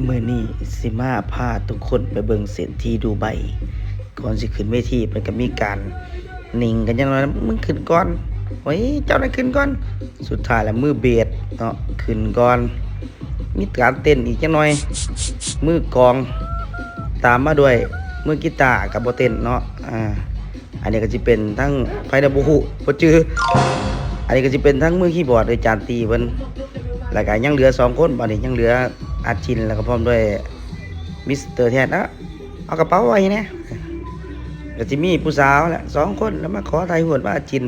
ມື້ນີ້ຊິມາພາທຸກຄົນໄປເບິ່ງເສດຖີດູໄບ. ກ່ອນຊິຂຶ້ນເວທີ ເພິ່ນກໍມີການໜິງກັນຈັກໜ່ອຍ, ມຶງຂຶ້ນກ່ອນ, ໂອ້ຍ ເຈົ້າໄດ້ຂຶ້ນກ່ອນ. ສຸດທ້າຍລະມືເບສເນາະ ຂຶ້ນກ່ອນ, ມີການເຕັ້ນອີກຈັກໜ່ອຍ, ມືກອງຕາມມາດ້ວຍ, ມືກີຕາກໍບໍ່ເຕັ້ນເນາະ. ອ່າ ອັນນີ້ກໍຊິເປັນທັງ ໃຜນະບໍ່ຮູ້ ບໍ່ຈື່. ອັນນີ້ກໍຊິເປັນທັງມືຄີບອດ ອາຈານຕີເພິ່ນ, ແລ້ວກໍຍັງເຫຼືອສອງຄົນ. ບາດນີ້ຍັງເຫຼືອອາຈິນ ແລ້ວກໍພ້ອມດ້ວຍມິສເຕີແທນ. ເອົາ ເອົາກະເປົາໄວ້ແດ່. ກໍຊິມີຜູ້ສາວແຫຼະສອງຄົນ ແລ້ວມາຂໍຖ່າຍຮູບກັບອາຈິນ.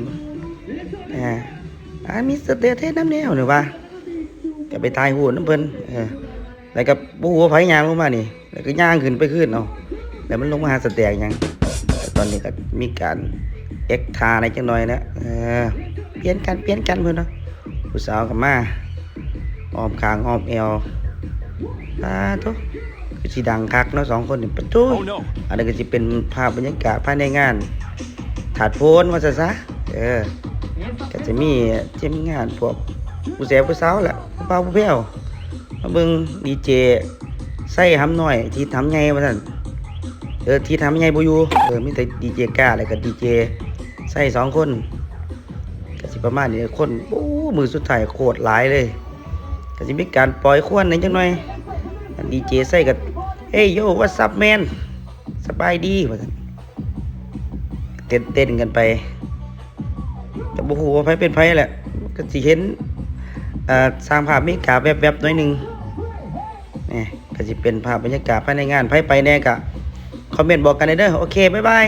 ອ່າ ອ່າ ມີສະເຕເທນນຳແນວນີ້ວ່າ ກໍໄປຖ່າຍຮູບນຳເພິ່ນ. ເອີ ແລ້ວກໍບໍ່ຮູ້ວ່າໃຜຍ່າງລົງມານີ້ ແລ້ວກໍຍ່າງຂຶ້ນໄປຄືນເອົາ ແລ້ວມັນລົງມາຫາສະແຕກຫຍັງ. ແຕ່ຕອນນີ້ກໍມີການເອັກທ່າໃນຈັກໜ່ອຍນະ. ເອີ ປ່ຽນກັນ ປ່ຽນກັນເພິ່ນເນາະ. ຜູ້ສາວກໍມາອ້ອມຂ້າງອ້ອມແອວ. ປາໂທ້ ຄືຊິດັງຄັກເນາະສອງຄົນນີ້ ປະໂທ້. ອັນນີ້ກໍຊິເປັນພາບບັນຍາກາດພາຍໃນງານຖາດໂພນວ່າຊັ້ນຊະ. ເອີ ກໍຈະມີທີມງານພວກຜູ້ແສບຜູ້ສາວແຫຼະ ຜູ້ບ່າວຜູ້ແພ້ວ ມາເບິ່ງດີເຈໄຊຫຳນ້ອຍ ທິດຫຳໃຫຍ່ວ່າຊັ້ນ. ເອີ ທິດຫຳໃຫຍ່ບໍ່ຢູ່. ເອີ ມີແຕ່ດີເຈກ້າ ແລ້ວກໍດີເຈໄຊສອງຄົນ. ກໍຊິປະມານນີ້ ຄົນ ໂອ້ ມື້ສຸດທ້າຍໂຄດຫຼາຍເລີຍ. ກໍຊິມີການປ່ອຍຄວັນແດ່ຈັກໜ່ອຍ. ດີເຈໄຊກໍ Hey yo, what's up man, ສະບາຍດີ ວ່າຊັ້ນ. ເຕັ້ນໆກັນໄປ ກໍບໍ່ຮູ້ວ່າໃຜເປັນໃຜແຫຼະ. ກໍຊິເຫັນ ເອີ ຊ່າງພາບເມກາແວັບໆໜ້ອຍໜຶ່ງ. ນີ້ກໍຊິເປັນພາບບັນຍາກາດພາຍໃນງານ. ໃຜໄປແດ່ກໍຄອມເມັນບອກກັນແດ່ເດີ. ໂອເຄ ບາຍບາຍ.